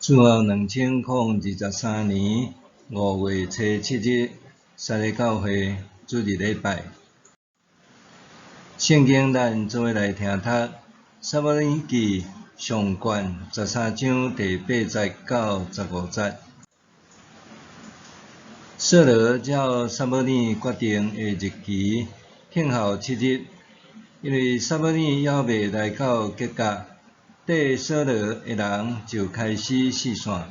主後2023年5月初7日，撒勒教會主日禮拜。聖經咱做伙來聽讀《撒母耳記上卷》13章第8節到15節。掃羅照撒母耳決定的日期，聽候七日，因為撒母耳猶未來到吉甲。綴掃羅的人就開始四散。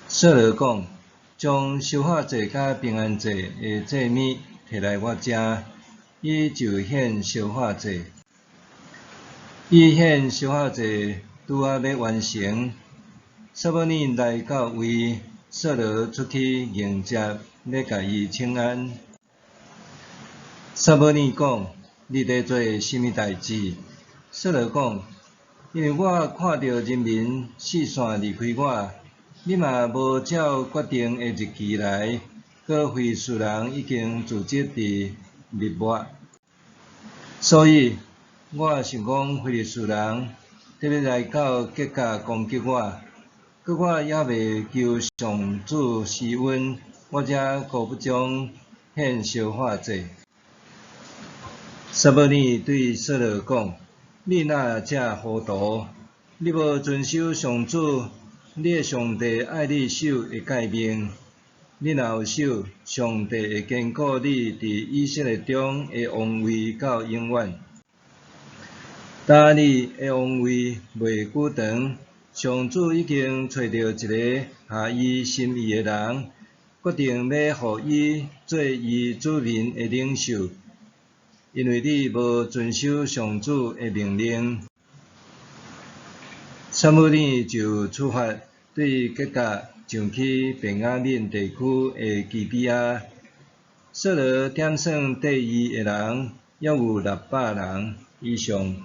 掃羅講：將燒化祭佮平安祭的祭物提來我遮。伊就獻燒化祭。伊獻燒化祭拄仔欲完成，撒母耳來到位，掃羅出去迎接，欲共伊請安。撒母耳講：你佇做啥物代誌？掃羅講：因為我看著人民四散離開我，你嘛無照決定的日期來，閣非利士人已經聚集佇密抹，所以我想講非利士人得欲來到吉甲攻擊我，閣我猶未求上主施恩，我才顧不將獻燒化祭。撒母耳對掃羅講：你哪遮糊塗？你無遵守上主你的上帝愛你守的誡命。你若有守，上帝會堅固你佇以色列中的王位到永遠。今你的王位袂久長，上主已經揣著一个合伊心意的人，決定欲予伊做伊子民的領袖。因為你無遵守上主的命令。撒母耳就出發，對吉甲上去便雅憫地區的基比亞。掃羅點算綴伊的人，猶有600人以上。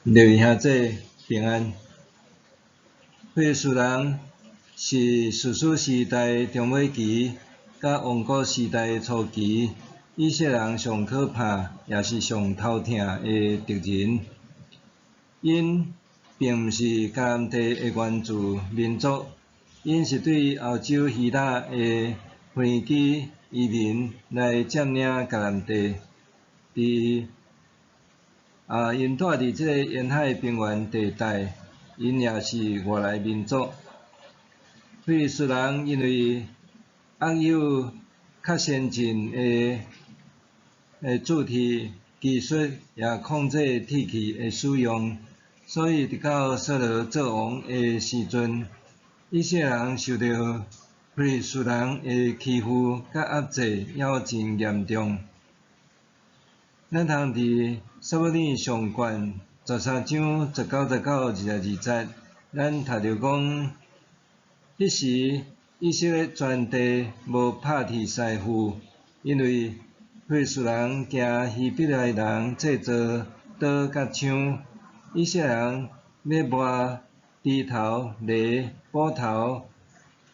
各位兄弟平安。非利士人是士師時代中尾期，佮王國時代初期，以色列人上可怕，也是上頭疼的敵人。𪜶並毋是迦南地的原住民族，𪜶是對歐洲希臘的腓尼基移民來佔領迦南地。佇𪜶住佇這个沿海平原地帶，𪜶也是外來民族。非利士人因為握有較先進的鑄鐵技術，也控制鐵器的使用，所以直到掃羅做王的時陣，以色列人受著非利士人的欺負佮壓制，猶真嚴重。咱通佇撒母耳上卷13章19節到22節，咱讀著講，彼時以色列全地無拍鐵師傅，因為非利士人驚希伯來人製造刀佮槍。以色列人欲磨鋤頭、犁、斧頭、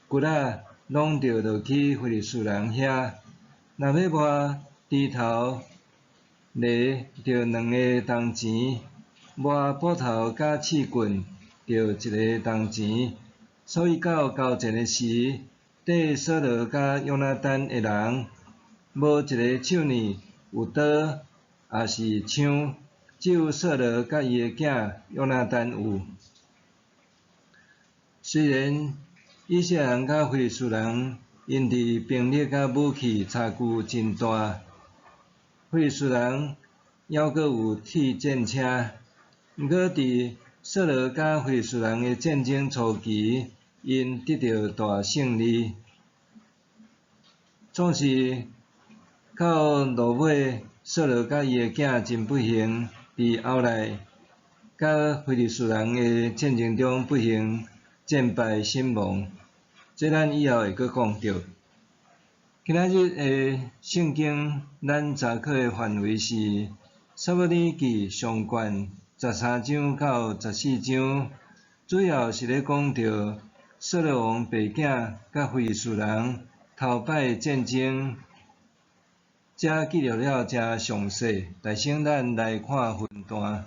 鋸仔，攏著落去非利士人遐。若欲磨鋤頭、犁，著兩个銅錢；磨斧頭佮刺棍，著一个銅錢。所以到交戰的時，綴掃羅佮約拿單的人，無一个手裡有刀，抑是槍，只有掃羅佮伊的囝約拿單有。雖然以色列人佮非利士人𪜶佇兵力佮武器差距真大，非利士人猶閣有鐵戰車，毋過佇掃羅佮非利士人的戰爭初期，𪜶得著大勝利。總是到落尾，掃羅佮伊的囝真不幸，佇後來佮非利士人的戰爭中不幸戰敗身亡。這咱以後會閣講著。今仔日的聖經，咱查考的範圍是撒母耳記上卷13章到14章，主要是咧講著掃羅王爸囝佮非利士人頭擺戰爭，這記錄了誠詳細。首先，咱來看分段。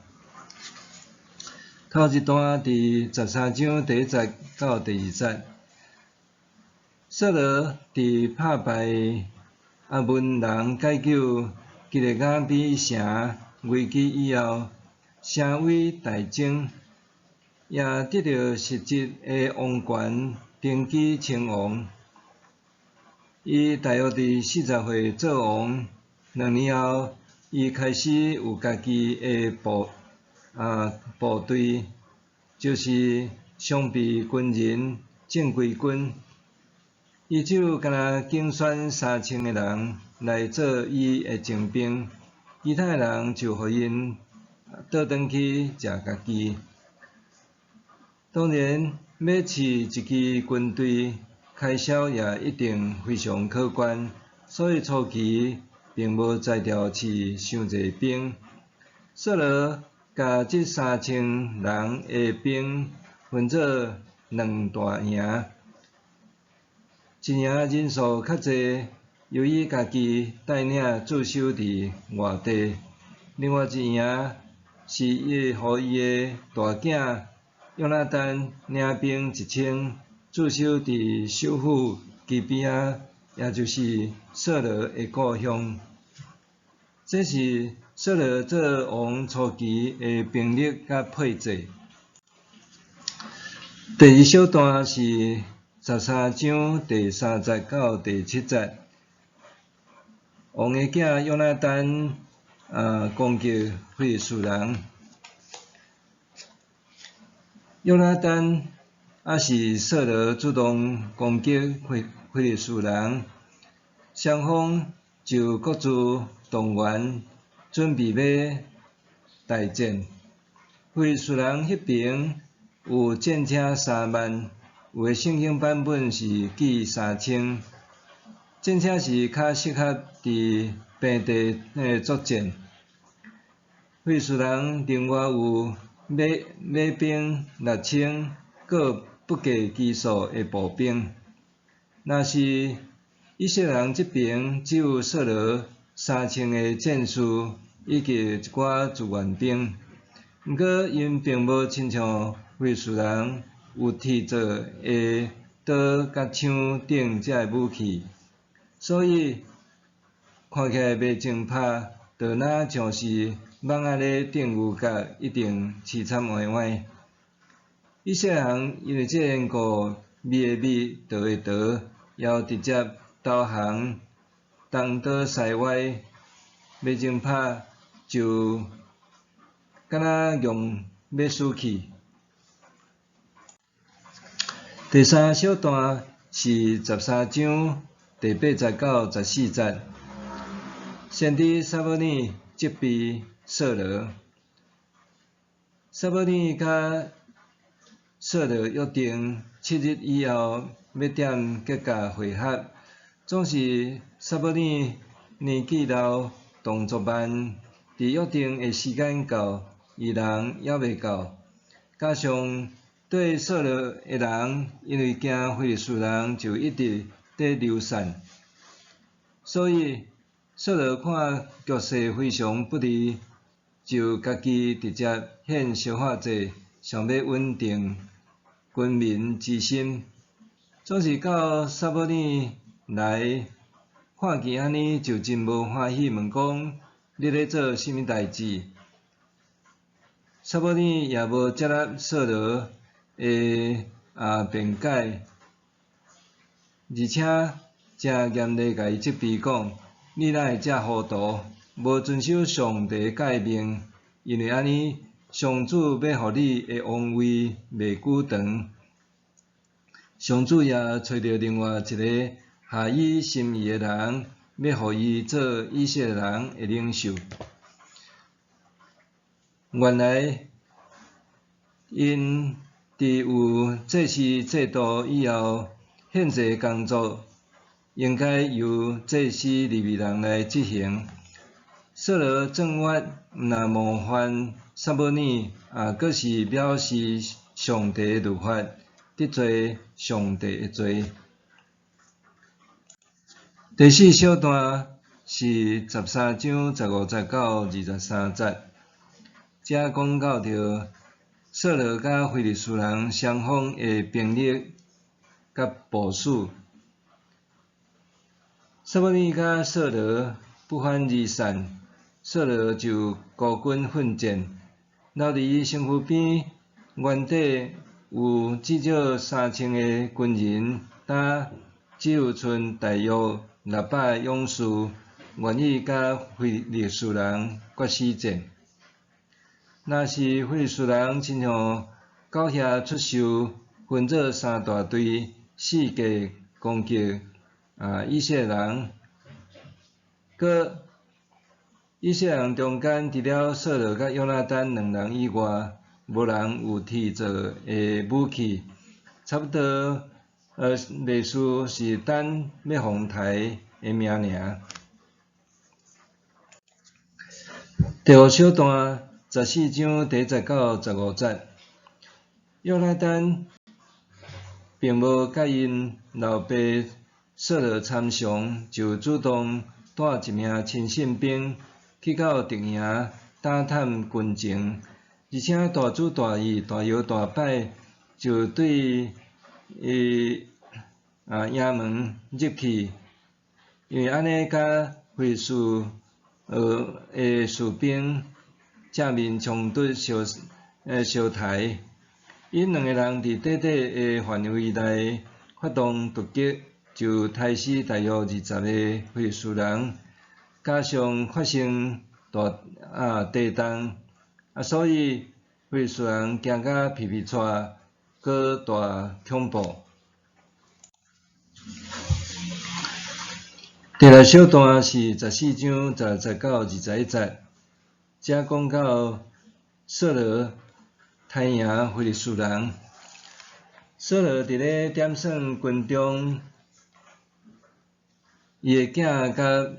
頭一段佇十三章第一節到第二節，掃羅佇拍敗亞捫人解救基列雅比城危機以後，聲威大增，也得著實質的王權，登基稱王。伊大約佇40歲做王，2年後，伊開始有家己的部隊，就是常備軍人正規軍。伊只有干焦揀選3000个人來做伊的精兵，其他的人就予𪜶倒轉去食家己。當然，欲飼一支軍隊，開銷也一定非常可觀，所以初期並無才調飼傷濟兵。掃羅共這三千人的兵分做兩大營，一營人數較濟，由伊家己帶領駐守佇外地；另外一營是伊予伊的大囝約拿單領兵1000，駐守佇首府基比亞，也就是掃羅的故鄉。這是掃羅做王初期的兵力佮配置。第二小段是十三章第三節到第七節，王的囝約拿單攻擊非利士人。約拿單抑是掃羅主動攻擊非利士人，雙方就各自動員，準備欲大戰。非利士人彼爿有戰車3萬，有的聖經版本是記3000。戰車是較適合佇平地作戰。非利士人另外有馬兵6000，閣不計其數的步兵。若是以色列人這爿只有掃羅3000个戰士以及一寡志願兵，毋過𪜶並無親像非利士人有鐵做的刀佮槍等這个武器，所以看起來袂前拍，就若像是蠓仔咧釘牛角，一定淒慘歪歪。以色列人因為這個緣故，避的避，逃的逃，也直接投降，東倒西歪，袂前拍就敢若用欲死去。第三小段是十三章第八節到14節，先知撒母耳責備掃羅。撒母耳佮掃羅約定7日以後欲踮吉甲會合，總是撒母耳年紀老，動作慢，佇約定的時間到，伊人猶未到。加上綴掃羅的人因為驚非利士人，就一直佇流散，所以掃羅看局勢非常不利，就家己直接獻燒化祭，想欲穩定軍民之心。總是到撒母耳來，看見按呢就真無歡喜，問講：你咧做啥物代誌？撒母耳也無接納掃羅的辯解，而且誠嚴厲共伊責備講：你哪會遮糊塗，無遵守上帝誡命？因為按呢，上主欲予你的王位袂久長。上主也揣著另外一个合伊心意的人，欲予伊做以色列人的領袖。原來，𪜶佇有祭司制度以後，獻祭工作應該由祭司利未人來執行。掃羅裝越毋但冒犯撒母耳，也閣是藐視上帝律法，得罪上帝的罪。第四小段是十三章15節到23節，遮講到著掃羅佮非利士人雙方的兵力佮部署。撒母耳佮掃羅不歡而散，掃羅就孤軍奮戰，留佇伊身軀邊，原底有至少3000個軍人，今只有賰大約600個勇士，願意佮非利士人決死戰。若是非利士人親像狗鴞出岫，分做三大隊，四界攻擊以色列人。閣以色列人中間，除了掃羅佮約拿單兩人以外，無人有鐵做的武器，差不多類似是等欲予刣的命爾。第五小段14章第1節到15節，約拿單並無佮𪜶老爸掃羅參詳，就主動帶一名親信兵去到敵營打探軍情，而且大主大意、大搖大擺，就對伊營門入去，因為按呢佮非利士的士兵正面衝突相相刣，𪜶兩个人佇短短的範圍內發動突擊，就刣死大約20個非利士人，加上發生大地動，所以非利士人驚甲皮皮掣，閣大恐怖。第六小段是14章16節到21節，這講到掃羅刣贏非利士人。掃羅佇咧點算軍中，伊的囝佮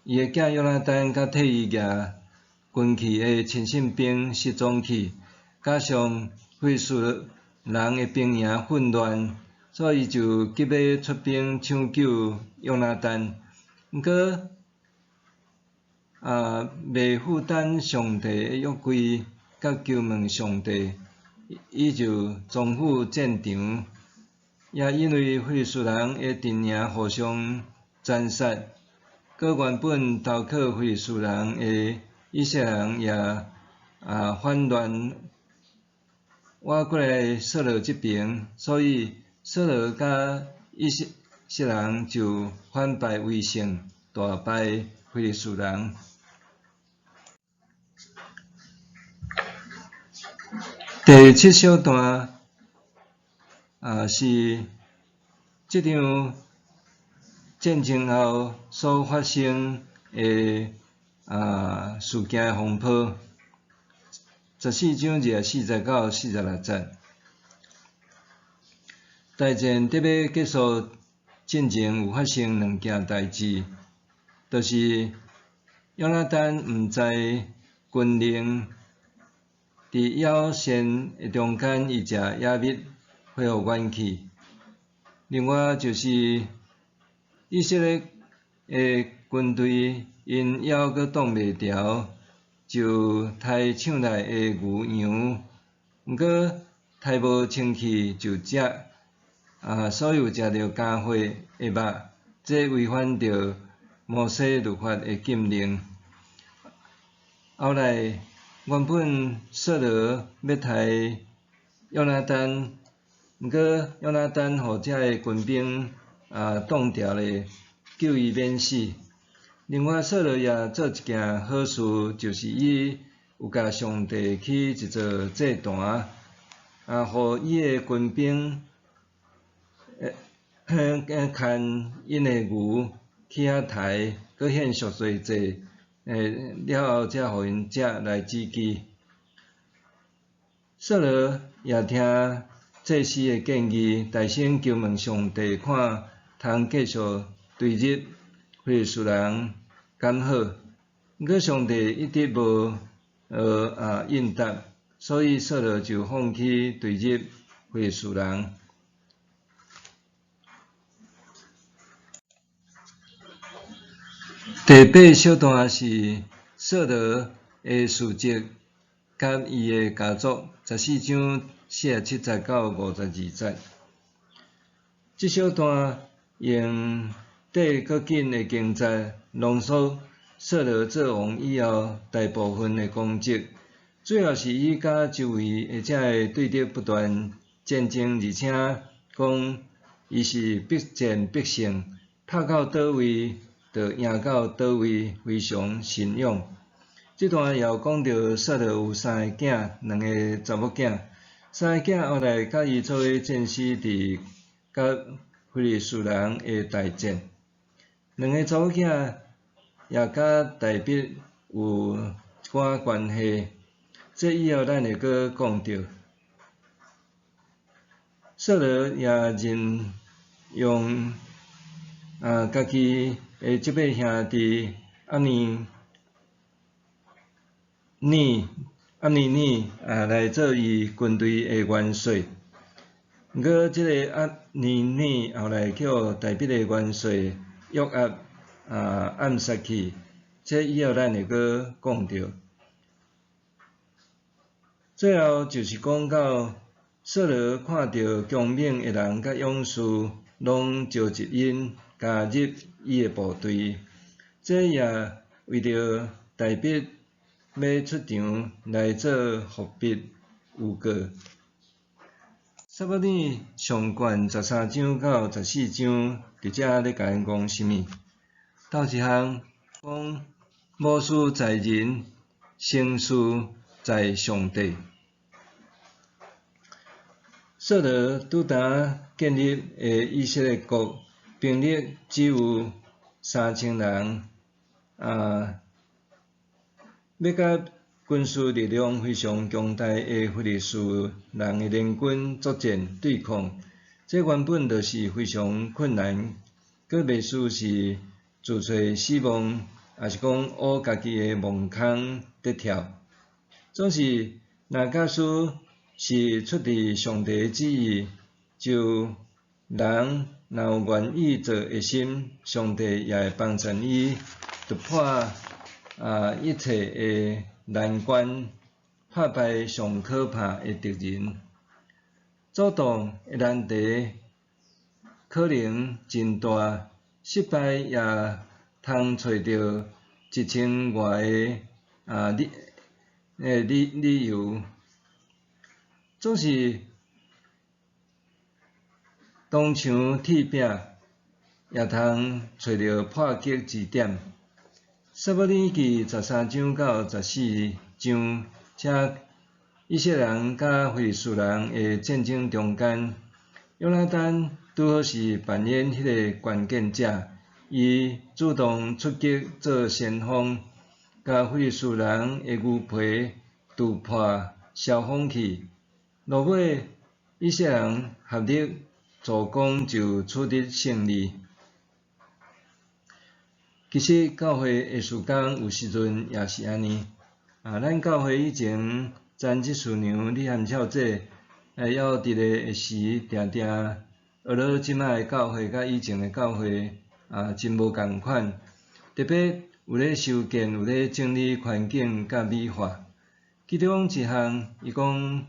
伊的囝約拿單佮替伊舉軍旗的親信兵失蹤去，加上非利士人的兵營混亂，所以就急欲出兵搶救約拿單。毋過袂負擔上帝的約櫃，佮求問上帝，伊就終赴戰場。也因為非利士人的陣營互相殘殺，閣原本投靠非利士人的以色列人也反亂倚過來掃羅這爿，所以掃羅佮以色列人就反敗為勝，大敗非利士人。第七小段是這場戰爭後所發生的事件的風波。14章24節到46節。大戰得欲結束進前，有發生兩件代誌，就是約拿單毋知軍令，佇腰線的中間，伊食野蜜恢復元氣。另外就是以色列的軍隊𪜶腰閣擋袂牢，就刣場內的牛羊，毋過刣無清氣就食，所以有食著加血的肉，這違反著摩西律法的禁令。後來原本掃羅欲刣約拿單，毋過約拿單予遮个軍兵擋牢咧，救伊免死。另外，掃羅也做一件好事，就是伊有共上帝起一座祭壇，予伊的軍兵牽𪜶的牛去遐刣，閣獻贖罪祭，了後才予𪜶食來止飢。掃羅也聽祭司的建議，大聲求問上帝，看通繼續追入非利士人敢好？毋過上帝一直無應答，所以掃羅就放棄追入非利士人。第八小段是掃羅的事蹟，佮伊的家族，14章47節到52節。這小段用短閣緊的經節濃縮掃羅做王以後大部分的功績，主要是伊佮周圍的這个對敵不斷戰爭，而且講伊是必戰必勝，拍到佗位就贏到佗位，非常神勇。這段也有講著掃羅有三个囝，兩个查某囝，三个囝後來佮伊做伙戰死佇佮非利士人的大戰。兩个查某囝也佮大衛有一寡關係，這以後咱會閣講著。掃羅也任用家己的這位兄弟亞弗尼珥來做伊軍隊的元帥。毋過，這個亞弗尼珥後來予大衛的元帥約押暗殺去，這以後咱會閣講著。最後就是講到掃羅看著強猛的人佮勇士，攏召集𪜶加入伊的部隊，這也為著大衛欲出場來做伏筆預告。撒母耳上卷13章到14章，佇遮咧共咱講啥物？頭一項講無事在人，成事在上帝。掃羅拄焦建立的以色列國，兵力只有3000人，欲佮軍事力量非常強大的非利士人的聯軍作戰對抗，這原本就是非常困難，閣袂輸是自揣死亡，抑是講挖家己的墓空佇跳。總是，若假使是出佇上帝的旨意，就人若有願意做的心，上帝也會幫贊伊突破一切的難關，拍敗上可怕的敵人。阻擋的難題可能真大，失敗也通揣著一千外个理由。總是銅牆鐵壁，也通揣著破格之點。撒母耳記13章到14章，這以色列人佮非利士人的戰爭中間，約拿單拄好是扮演彼个關鍵者，伊主動出擊做先鋒，共非利士人的牛皮啄破消風去。落尾，以色列人合力助攻，就取得勝利。其實教會的事工有時陣也是按呢。咱教會以前詹執事娘李涵小姐，猶佇咧的時，定定學咧這擺的教會佮以前的教會真無仝款，特別有咧修建、有咧整理環境佮美化。其中一項，伊講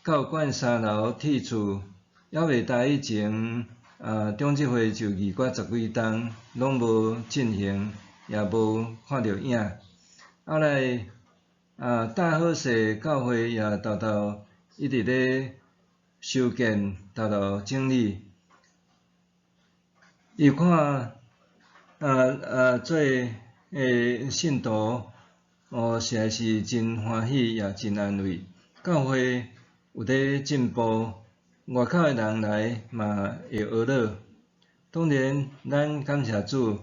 教館三樓鐵厝，猶未焦以前，長執會就議決十幾冬，攏無進行，也無看著影。後來，大好勢教會也沓沓一直咧修建，沓沓整理。伊看，做的信徒，實在是真歡喜，也真安慰。教會有咧進步，外口的人來嘛會學樂。當然，咱感謝主，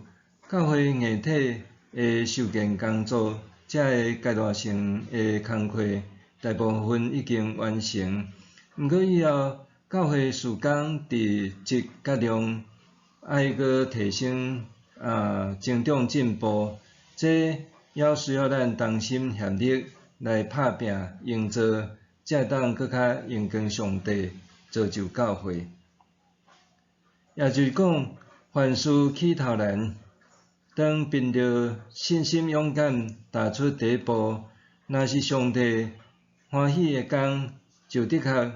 教會硬體的修建工作，這个階段性的工課，大部分已經完成。毋過以後，教會事工佇質佮量愛閣提升成長進步，這猶需要咱同心協力來拍拚營造，才會當閣較榮光上帝，造就教會。也就是講，凡事起頭難，當憑著信心勇敢踏出第一步，若是上帝歡喜的工就的確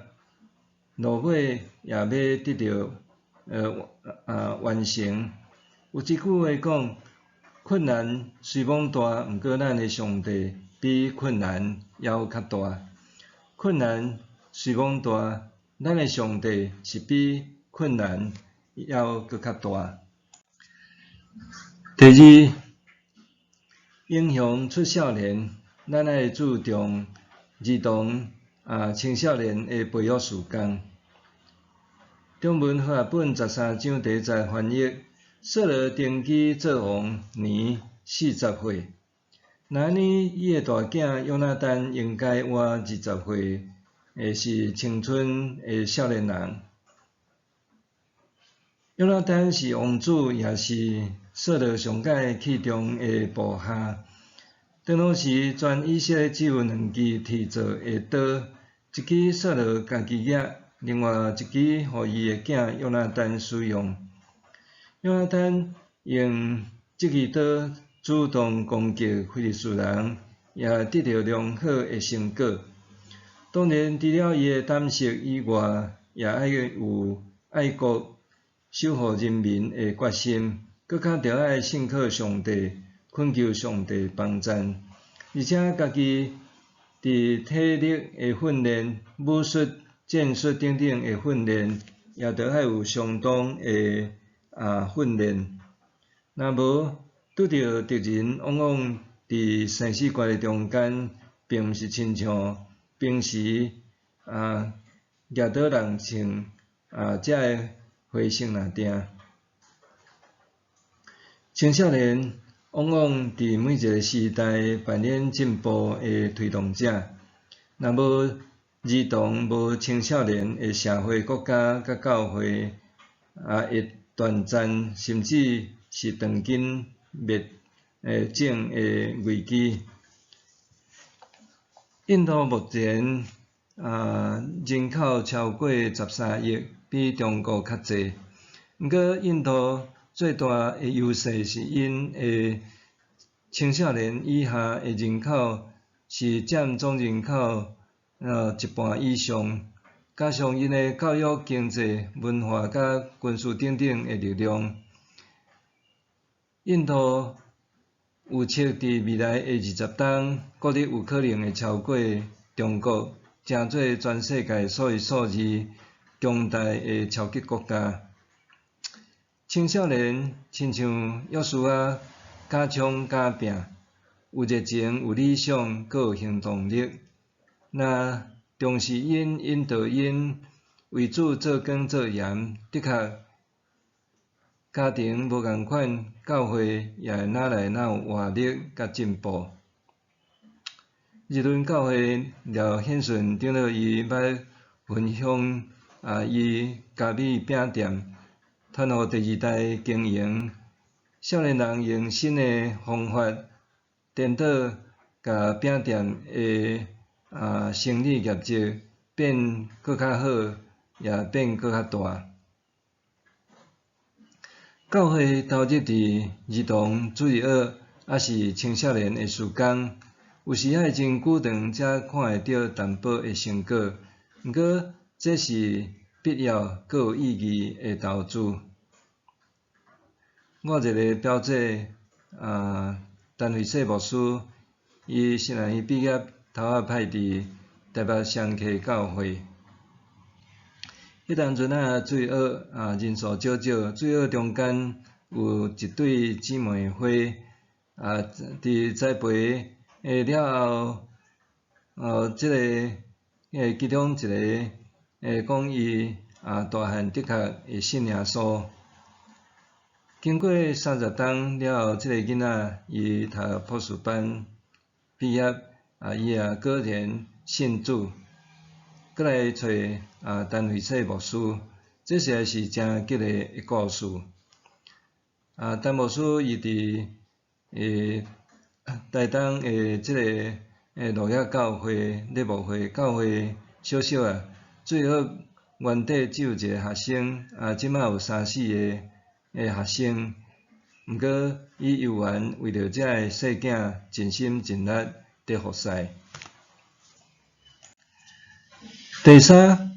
落尾也欲得著完成。有一句話講：困難雖罔大，毋過咱的上帝比困難猶較大。困難雖罔大，咱的上帝是比困難猶閣較大。第二，英雄出少年，咱愛注重兒童青少年的培育事工。中文和合本13章第一節翻譯：掃羅登基做王，年40歲。若按呢，伊的大囝約拿單應該活20歲，會是青春的少年人。約拿單是王子，也是掃羅上蓋器重的部下。當當時全以色列只有兩支鐵做的刀，一支掃羅家己攑，另外一支予伊的囝約拿單使用。約拿單用這支刀主動攻擊非利士人，也得著良好的成果。當然，除了伊的膽識以外，也愛有愛國、守護人民的決心，閣較著愛信靠上帝，懇求上帝幫贊，而且家己佇體力的訓練、武術、戰術等等的訓練，也著愛有相當的訓練。若無拄著敵人，往往佇生死關係中間，並毋是親像平時舉刀弄槍遮的花生若定。青少年往往佇每一个時代扮演進步的推動者。若無兒童、無青少年的社會、國家佮教會，也會斷層，甚至是斷根滅種的危機。印度目前人口超過13億，比中國較濟。毋過印度最大的優勢是𪜶的青少年以下的人口是佔總人口一半以上，加上𪜶的教育、經濟、文化佮軍事等等的力量，印度預測佇未來的20冬，國力有可能會超過中國，成做全世界數一數二強大的超級國家。青少年親像約書亞，敢衝敢拚，有熱情、有理想，閣有行動力。若重視𪜶、引導𪜶，為主做工做鹽，的確家庭無仝款，教會也會愈來愈有活力佮進步。日輪教會廖顯順長老伊捌分享伊咖米餅店傳予第二代經營，少年人用新的方法顛倒，共餅店的生意業績變閣較好，也變閣較大。教會投入佇兒童主日學，抑是青少年的事工，有時愛真久長才看會著淡薄的成果，毋過這是必要閣有意義的投資。我一个表姐陳慧世牧師，伊神學院畢業，頭仔派佇台北雙溪教會。彼當陣主日學人數少少，主日學中間有一對姊妹花，佇栽培了後，這个其中一个講伊大漢的確會信耶穌。經過30冬了後，這个囡仔伊讀博士班畢業，伊也果然信主，閣來揣陳慧世牧師，這實在是誠激勵的故事。陳牧師伊佇台東的這个路亞教會、禮牧會教會小小仔，主日學原底只有一个學生，這馬有三四个的學生，毋過伊猶原為著遮的細囝盡心盡力佇服侍。第三，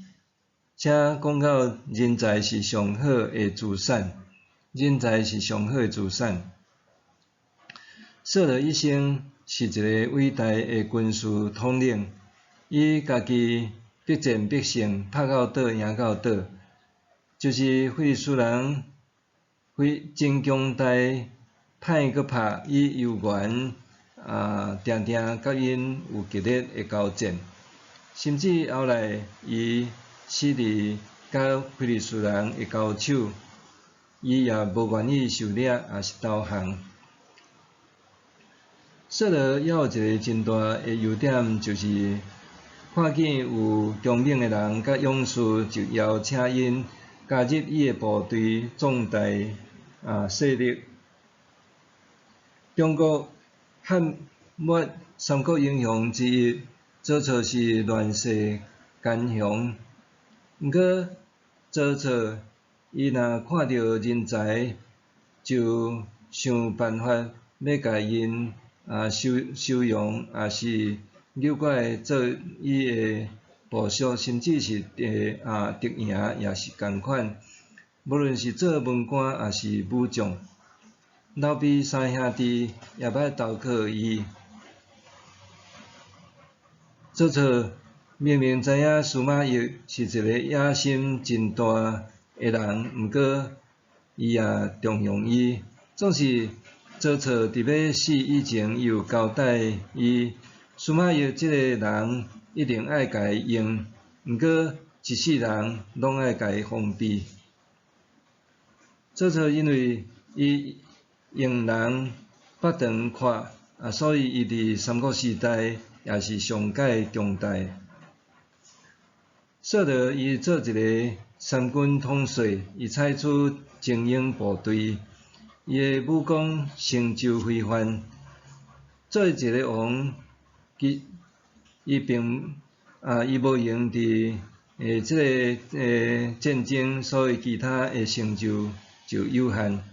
遮講到人才是上好的資產，人才是上好的資產。掃羅一生是一个偉大的軍事統領，伊家己必戰必勝，拍到倒贏到倒，就是非利士人非真強大，歹閣拍，伊猶原定定佮𪜶有激烈的交戰，甚至後來伊死佇佮非利士人的交手，伊也無願意受掠，抑是投降。掃羅猶有一个真大的優點，就是看見有強猛的人佮勇士，就邀請𪜶加入伊的部隊，壯大勢力。中國漢末三國英雄之一，曹操是亂世奸雄。毋過曹操伊若看著人才，就想辦法欲共𪜶收容，抑是扭過來做伊的部屬，甚至是敵營也是仝款。無論是做文官抑是武將，劉備三兄弟也捌投靠伊。曹操明明知影司馬懿是一个野心真大的人，毋過伊也重用伊。總是曹操佇欲死以前，伊有交代伊，司馬懿這个人一定愛共伊用，毋過一世人攏愛共伊防備。曹操因為伊用人腹腸闊，所以伊佇三國時代也是上蓋強大。掃羅伊做一个三軍統帥，伊採取精英部隊，伊的武功成就非凡。做一个王，伊並伊無閒佇這个戰爭，所以其他的成就就有限。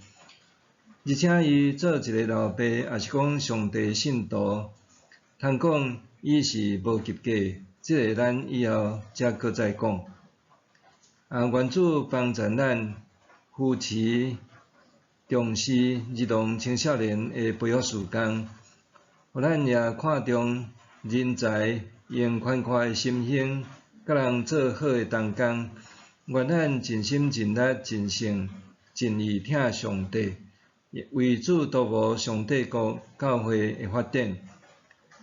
而且伊做一个老爸，抑是講上帝信徒，通講伊是無及格，這个咱以後才閣再講。願主幫助咱扶持、重視兒童青少年的培育事工，予咱也看重人才，用寬闊的心胸，佮人做好的同工。願咱盡心盡力、盡性盡意疼上帝，為主督謀上帝國教會的發展。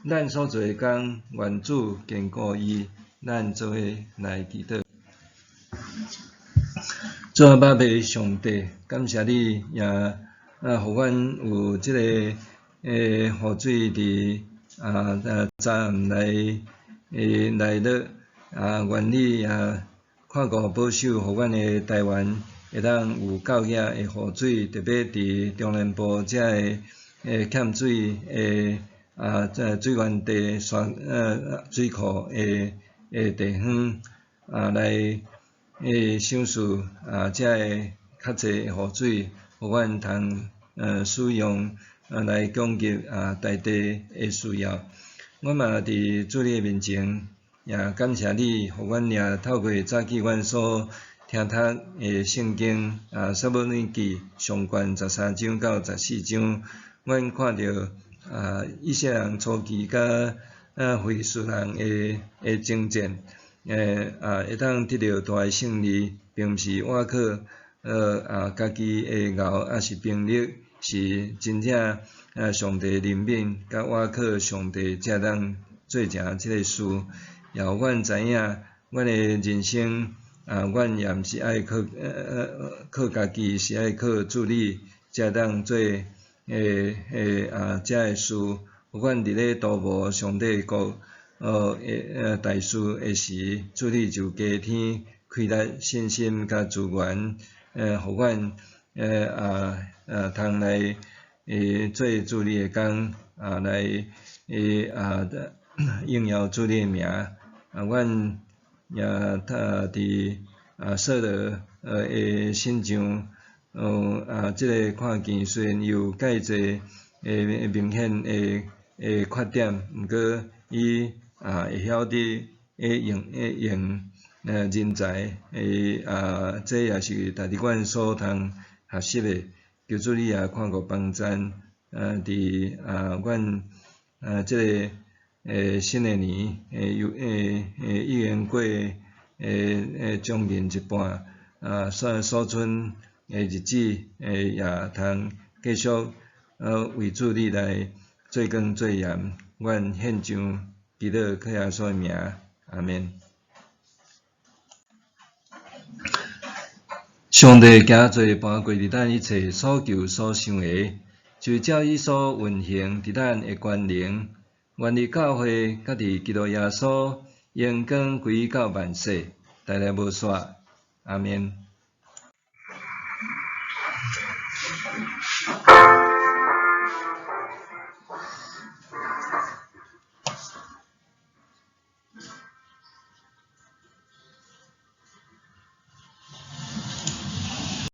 咱所做的工，願主堅固伊。咱做伙來祈禱。主阿爸父上帝，感謝你也予阮有這个雨水佇早暗來落，願你也看顧保守，予阮的台灣會當有夠額的雨水，特別佇中南部遮个欠水的水源地、山水庫的地方來賞賜遮个較濟雨水，予阮通使用來供給大地的需要。阮嘛佇主你的面前，也感謝你，予阮也透過早起阮所聽讀的聖經撒母耳記上卷13章到14章，阮看著以色列人初期佮非利士人的征戰，會當得著大的勝利，並毋是倚靠家己的𠢕抑是兵力，是真正上帝憐憫，佮倚靠上帝才當做成這个事。也予阮知影，阮的人生阮也毋是愛靠家己，是愛靠主你，才當做遮个事。予阮佇咧督謀上帝國大事的時，主你就加添開力信心佮資源，予阮通來做主你的工，來榮耀主你的名。阮也佇掃羅的身上，這个看見雖然有蓋濟的明顯的缺點，毋過伊會曉得的用的用人才的啊，這也是值得阮所通學習的。求主你也看顧幫贊啊，佇啊阮啊這个新的年又已經過將近一半啊，所剩的日子也通繼續為主你來做工做鹽。阮獻上祈禱靠耶穌的名，阿們。上帝行做搬過佇咱一切所求所想的，就照伊所運行佇咱的權能，願意教會佮佇基督耶穌榮光歸到萬世，代代無煞。阿們。